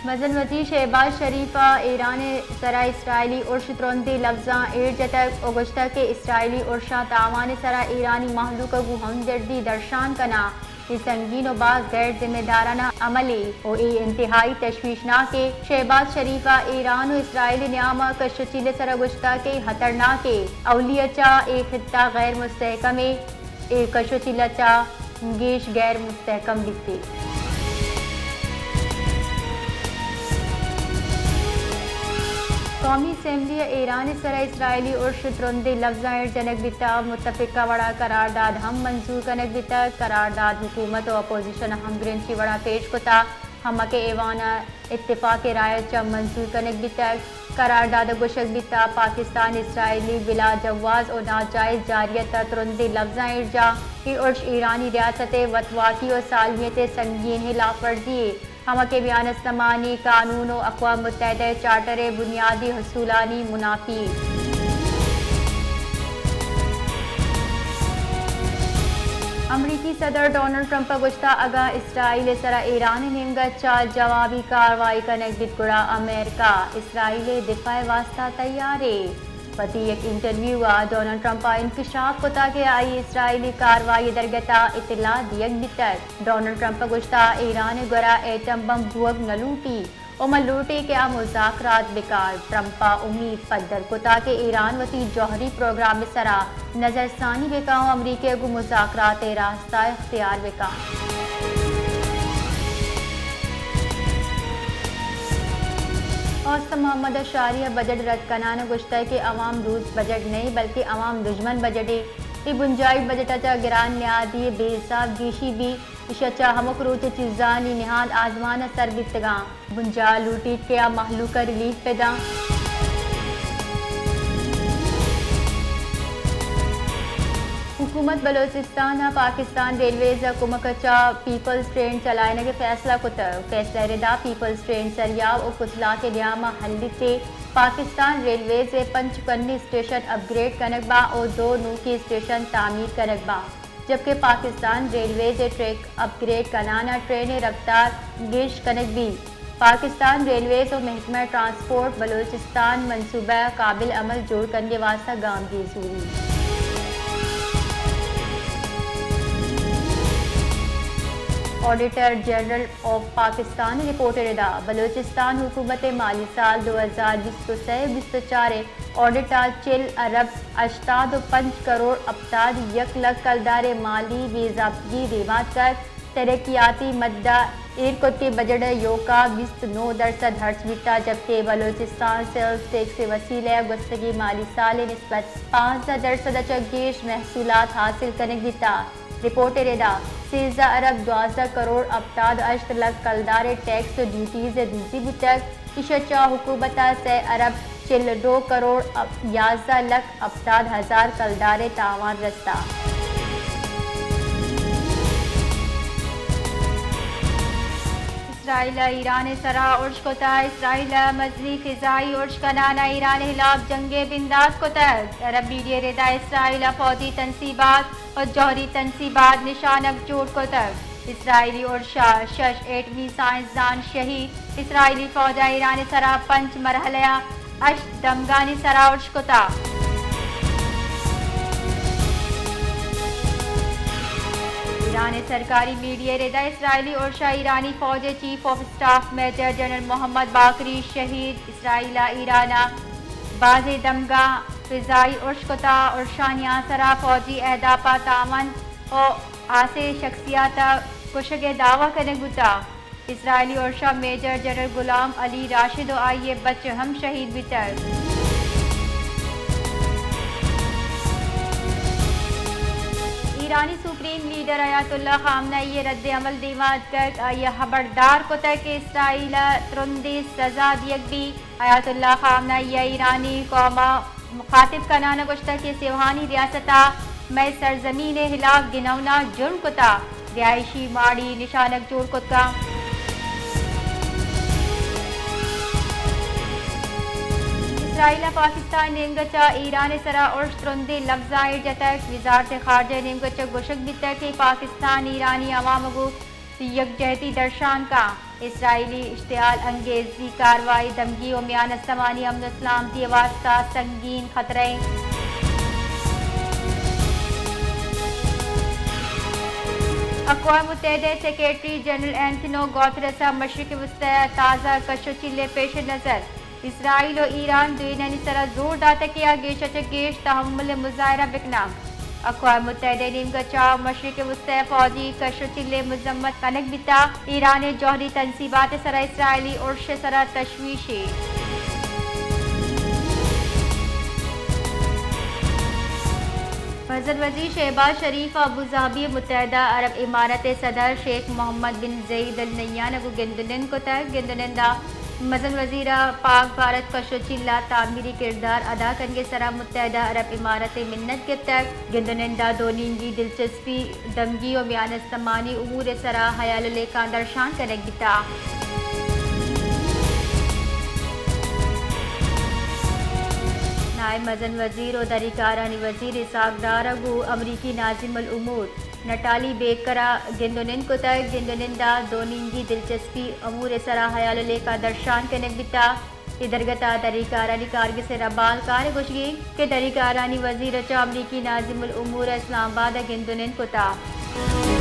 مزن وزیر شہباز شریف ء ایران ء سرا اسرائیلی ارش ترندیں لبزاں ایر جتگ و گوشتگ کہ اسرائیلی ارشاں تاوان ء سرا ایرانی مہلوک ء گوں ہمدردی درشان کناں، اے سنگین و باز غیر ذمہ دارانہ عملے و اے انتہائی تشویشناکے۔ شہباز شریف ء ایران و اسرائیل ء نیام ء کش و چیل ء سرا گوشتگ کہ اے ہترناکے، اولی ء چہ اے خطہ غیر مستحکمے۔ اے کش و چیل ء چہ گیش غیر مستحکم بیت۔ قومی اسمبلی ء ایران ء سرا اسرائیلی ارش ترندیں لبزاں ایر جنگ بیتگ، متفقہ وڑا قرارداد ہم منظور کنگ بیتگ۔ قرارداد حکومت و اپوزیشن ء ہمگرنچی وڑا پیش کتگ۔ ہمک ایوان ء اتفاق رائے چہ منظور کنگ بیتگ۔ قرارداد ء گوشگ بیتگ، پاکستان اسرائیلی بلا جواز و ناجائز جارحیت ء ترندیں لبزاں ایرجاہ۔ اے ارش ایرانی ریاست ء وتواکی و سالمیت ء سنگین ہلاف ورزی یے، ہمک بین استمانی قانون و اقوام متحدہ ء چارٹر ء بنیادی اصولانی منافی۔ امریکی صدر ڈونلڈ ٹرمپ ء گوشتگ، اگاں اسرائیل ء سرا ایران ء نیمگ ء چہ جوابی کاروائی کنگ بیت، گڑا امریکہ اسرائیل ء دفاع ء واستہ تیارے۔ وتی یک انٹرویو ء ڈونلڈ ٹرمپ ء انکشاف کتگ کہ آئی اسرائیلی کاروائی ء درگت ء اطلاع دیگ بیتگ۔ ڈونلڈ ٹرمپ ء گوشتگ، ایران ء گورا ایٹم بمب بوگ نہ لوٹیت۔ و من لوٹیں کہ آ مذاکرات بکن۔ ٹرمپ ء امیت پدر کتگ کہ ایران وتی جوہری پروگرام ء سرا نظرثانی بکن و امریکہ ء گوں مذاکرات ء راستہ اختیار بکن۔ اوست محمد اشاری ء بجٹ رد کنان ء گوشتگ کہ عوام دوست بجٹ نہ بلکہ عوام دژمن بجٹے۔ اے بنجاہی بجٹ ء چہ گران نیادی ء بے حساب گیشی بی۔ ایشی ء چہ ہمک روچ ء چیزانی نہاد آزمان ء سر بیتگاں۔ بنجاہ لوٹیت کہ آ مہلوک ء ریلیف بداں۔ حکومت بلوچستان ء پاکستان ریلویز ء کمک ء چہ پیپلز ٹرین چلائینگ ء فیصلہ کتگ۔ فیصلہ ء ردا پیپلز ٹرین سریاب و کچلاک ء نیام ء ہلیت ء پاکستان ریلویز ء پنچ کنی اسٹیشن اپ گریڈ کنگ باں و دو نوکیں اسٹیشن تعمیر کنگ باں۔ جبکہ پاکستان ریلویز ء ٹریک اپ گریڈ کنان ء ٹرین ء رفتار گیش کنگ بیت۔ پاکستان ریلویز و محکمہ ٹرانسپورٹ بلوچستان منصوبہ قابل عمل جوڑ کنگ ء واستہ گامگیج زوری۔ آڈیٹر جنرل آف پاکستان ء رپورٹ ء ردا بلوچستان حکومت ء مالی سال دو ہزار بیست و سہ بیست و چار ء آڈٹ ء چل ارب ہشتاد و پنچ کروڑ ہپتاد یک لکھ کلدار ء مالی بے ضابطگی دیما اتکگ۔ ترقیاتی مد ء ایر کتگیں بجٹ ء ایوکا بیست نو درسد ہرچ بیتگ، جبکہ بلوچستان سیلز ٹیکس ء وسیلہ ء گوستگیں مالی سال ء نسبت پانزدہ درسد ء چہ گیش محصولات حاصل کنگ بیتگ۔ رپورٹ ء ردا سیزدہ ارب دوازدہ کروڑ ہپتاد ہشت لکھ کلدار ء ٹیکس و ڈیوٹیز ء دزی بوتگ۔ ایشی ء چہ حکومت ء سئے ارب چل ء دو کروڑ یازدہ لکھ ہپتاد ہزار کلدار ء تاوان رستہ۔ اسرائیل ء ایران ء سرا ارش کتگ۔ اسرائیل ء مزنیں فضائی ارش کنان ء ایران ء ہلاپ جنگ ء بندات کتگ۔ عرب میڈیا ء ردا اسرائیل ء فوجی تنصیبات و جوہری تنصیبات نشانگ جوڑ کتگ۔ اسرائیلی ارش ء شش ایٹمی سائنسدان شہید۔ اسرائیلی فوج ء ایران ء سرا پنچ مرحلہ ء ہشت دمگانی سرا ارش کتگ۔ ایران ء سرکاری میڈیا ء ردا اسرائیلی ارش ء ایرانی فوج ء chief of staff major general Mohammad Bagheri شہید۔ اسرائیل ء ایران ء بازیں دمگاں فضائی ارش کتگ، ارشانی آسرا فوجی اہداف ء تاوان و آسے شخصیات ء کشگ ء دعوی کنگ بوتگ۔ اسرائیلی ارش ء میجر جنرل غلام علی راشد و آئی ء بچ ہم شہید بیتگ۔ ایرانی سپریم لیڈر آیت اللہ خامنہ ای ء رد عمل دیما اتکگ، آئی ء ہبردار کتگ کہ اسرائیل ء ترندیں سزا دیگ بیت۔ آیت اللہ خامنہ ای ء ایرانی قوم ء مخاطب کنان ء گوشتگ کہ سیوہانی ریاست ء مئے سرزمین ء ہلاپ گنونا جرم کتگ، رہائشی ماڑی نشانگ جوڑ کتگ۔ اسرائیل ء پاکستان نیمگ ء چہ ایران ء سرا ارش ترندیں لبزاں ایر جتگ۔ وزارت خارجہ نیمگ ء چہ گوشگ بیتگ کہ پاکستان ایرانی عوام ء گوں یکجہتی درشان کن۔ اسرائیلی اشتعال انگیزی کاروائی دمگی و میان استمانی امن و سلامتی ء واستہ سنگین خطرہ انت۔ اقوام متحدہ ء سیکرٹری جنرل اینتھنو گوترس ء مشرق وسطی ء تازہ کش و چیل ء پیش نظر اسرائیل و ایران دوئینانی سرا زور داتگ کہ آ گیش ء چہ گیش تحمل ء مظاہرہ بکناں۔ اقوام متحدہ ء نیمگ ء چہ مشرق وسطی ء فوجی کش و چیل ء مذمت کنگ بیتا، ایران ء جوہری تنصیبات ء سرا اسرائیلی ارش ء سرا تشویشے۔ مزن وزیر شہباز شریف ء ابوظہبی ء متحدہ عرب امارات ء صدر شیخ محمد بن زید ال نہیان ء گوں گند ء نند کتگ۔ گند ء نند ء مزن وزیر ء پاک بھارت کش ء چیل ء تعمیری کردار ادا کنگ ء سرا متحدہ عرب امارات ء منت گپتگ۔ گند ء نند ء دو نیمگی دلچسپی، دمگی ء میان استمانی امور ء سرا ہیال ء لیکاں درشان کنگ بیتگ۔ نائب مزن وزیر ء دری کارانی وزیر اسحاق ڈار ء گوں امریکی ناظم الامور نٹالی بیکر ء گند ء نند کتگ۔ گند ء نند ء دو نیمگی دلچسپی امور ء سرا ہیال ء لیکہ درشان کنگ بیتگ۔ اے درگت ء دری کارانی کارگس ء ربال کار ء گوشگ انت کہ دری کارانی وزیر ء چہ امریکی ناظم الامور ء اسلام آباد ء گند ء نند کتگ۔